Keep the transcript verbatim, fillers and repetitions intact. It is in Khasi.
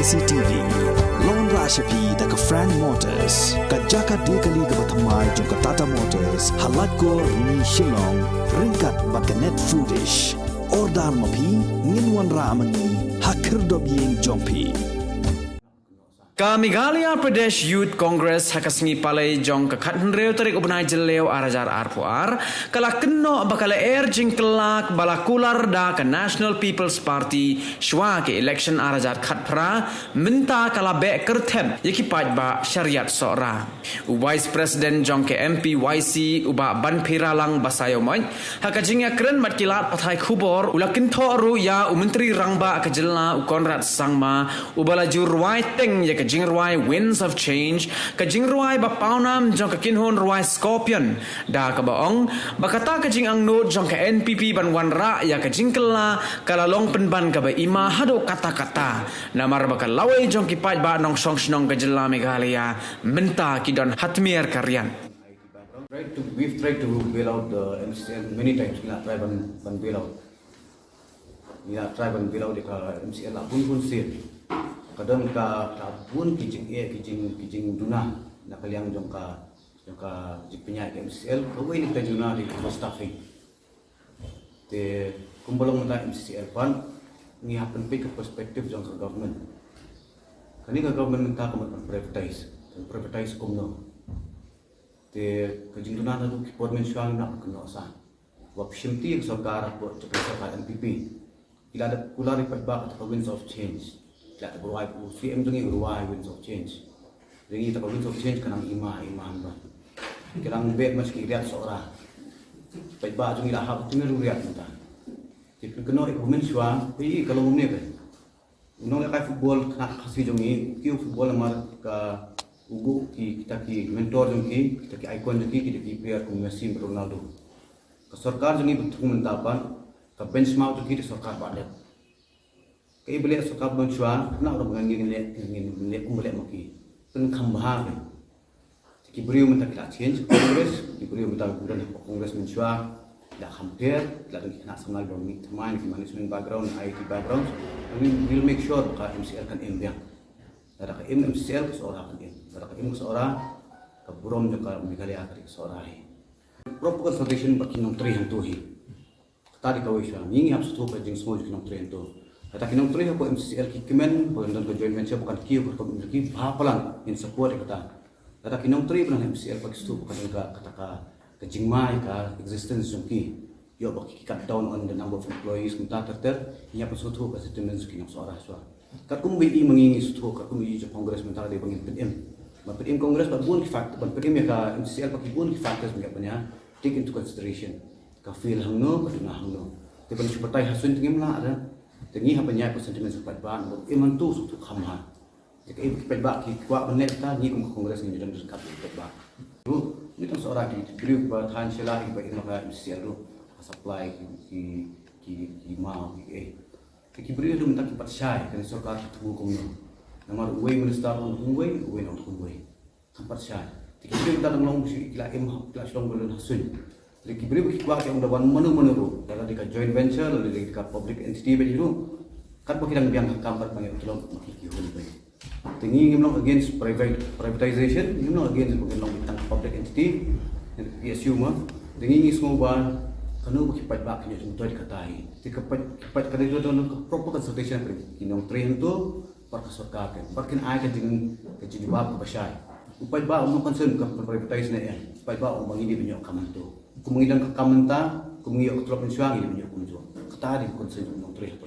C T V. Long ra sha phi da ka Frank Motors, ka jaka de kali kaba thymmai jong ka Tata Motors, ha Laitkor, Rni, Shillong, ryngkat bad ka Net Foodish. Order ma phi, ngin wanrah ma ngi ha khyrdop ïing jong phi. Ka Meghalaya Pradesh Youth Congress ha ka sngi Palei jong ka khathynriew tarik u bnai Jylliew ar hajar arphew ar ka la kynnoh ba ka la er jingkylla ba la kular da ka National People's Party shwa ka election ar hajar khatphra, mynta ka la beh kyrthep ïa ki paidbah shariat Sohra. U Vice President jong ka M P Y C u Bah Banphiralang Basaiawmoit, ha ka jingïakren bad ki lad pathai khubor, u la kynthoh ruh ïa u Myntri Rangbah ka jylla u Conrad Sangma, uba la ju rwai teng ïa ka jingrwai Winds of Change, ka jingrwai ba pawnam jong ka kynhun rwai Scorpion, da kaba ong ba kata ka jingangnud jong ka N P P ban wanrah ïa ka jingkylla ka la long pynban kaba ima haduh katta katta, namar ba ka lawei jong ki paidbah nongshong shnong ka jylla Meghalaya mynta ki don ha tmier ka riat. Tried to, we've tried to bail out the M C C L many times. Ngi la try ban, ban bail out. Ngi la try ban bail out ïa ka M C C L la bun bun sien. Ka don ka, ka bun ki jingeh, ki jing, ki jingduna na ka liang jong ka, jong ka jingpynïaid ka M C C L. Kawei na ka jingduna dei ka staffing. Te kumba long mynta M C C L pat, ngi hap pynpeit ka perspective jong ka government. Kane ka government mynta ka mut ban privatize, ban privatize kumno. Te ka jingduna naduh ki por mynshuwa ngi nang kynnoh sa. Wat shim ti ka sorkar, ka sorkar N P P. Ki la dep kular ïa paidbah kata ka Winds of Change. Ki la dep rwai, u C M jong ngi u rwai Winds of Change. Jong ngi kata ka Winds of Change ka nang ima, ima hangne. Ki la beh ma ki riat Sohra. Paidbah jong ngi la hap tynrai riat mynta. Te phi kynnoh ïa ka mynshuwa, phi ka long kumne phi. U nonglehkai football khynnah Khasi jong ngi, u kiew football namar ka u buh ki, kita ki mentor jong ki, kita ki icon jong ki, kita ki player kum Messi bad Ronaldo. Ka sorkar jong ngi ba thung mynta pat, ka benchmark jong ki te sorkar ba dep. Kaei ba leh sorkar mynshuwa, khynnah ruh ba ngan ngin leh, ngin leh kum ba leh ma ki. Pynkham bha ki. Te ki briew mynta ki la change Congress, ki briew mynta ki don ha Congress mynshuwa, ki la kham pher, ki la don ki khynnah samla kiba mih thymmai na ki management background, I T background. And we will make sure ba ka M C L kan im biang. Lada ka im M C L ka Sohra kan im. Lada ka im ka Sohra, ka burom jong ka Meghalaya ka dei ka Sohra hi. Proper consultation bad ki nongtrei hangto hi. Kata dei kawei shuwa, ngi ngi hap sngewthuh ka jingsngew jong ki nongtrei hangto. Kata ki nongtrei hapoh M C C L ki kmen ba don ka joint venture ba kan kiew ka rukom ki bha palat, ngin support ïa kata. Kata ki nongtrei ba na M C C L pat ki sngewthuh ba ka don ka, kata ka, ka jingma ïa ka existence jong ki. Ïoh ba ki cut down on the number of employees kumta ter ter, ngi hap sngewthuh ka sentiments jong ki nong Sohra shuwa. Katkum ba i ma ngi ngi sngewthuh, katkum i jong Congress mynta ka dei ba ngin pynim. Ban pynim Congress pat bun ki fact, ban pynim ïa ka M C C L pat ki bun ki factors ba ngi hap ban ïa take into consideration. Ka field hangno, ka duna hangno. Te ban shu batai ha suiñ te ngim lah da. Te ngi hap ban ïaid bad sentiment jong ki paidbah, ngi im hangto sngewthuh kham bha. Te kaei ba ki paidbah ki kwah ban leh kata, ngi kum ka Congress ngin ïadon ryngkat bad ki paidbah. Ruh, ngi tang Sohra ki briew kiba than sha la kiba im ha ka M C C L ruh. Ka supply ki, ki, ki, ki maw ki, eh. Te ki briew ruh mynta kim pat shai, kane sorkar ka thmu kumno. Namar uwei minister ong kumwei, uwei ong kumwei. Kam pat shai. Te ki briew mynta dang long ki la im ha, ki la shu long ba lun ha suiñ. Te ki briew ki kwah ki ong da wan mano mano ruh. Lada dei ka joint venture, lada dei ka public entity ba dei ruh. Katba ki dang biang ka kam pat ba ngi u tlot ma ki ki hun ba. Te ngi ngim long against private, privatization, ngim long against ba ngin long tang public entity. P S U ma. Te ngi ngi sngew ba kano ba ki paidbah ki ïoh jingmyntoi da kata hi. Te ka pait, ka pait ka dei don ka proper consultation ki nongtrei hangto. Bad ka sorkar kan, bad kin ai ka jing, ka jingjubab kaba shai. U paidbah um concern ka privatise ne em. U paidbah um ba ngi dei ban ïoh kam hangto. Kum ngi don ka kam mynta, kum ngi ïoh ka tlot mynshuwa ngi dei ban ïoh kumjuh. Kata dei ka concern jong u nongtrei hangto.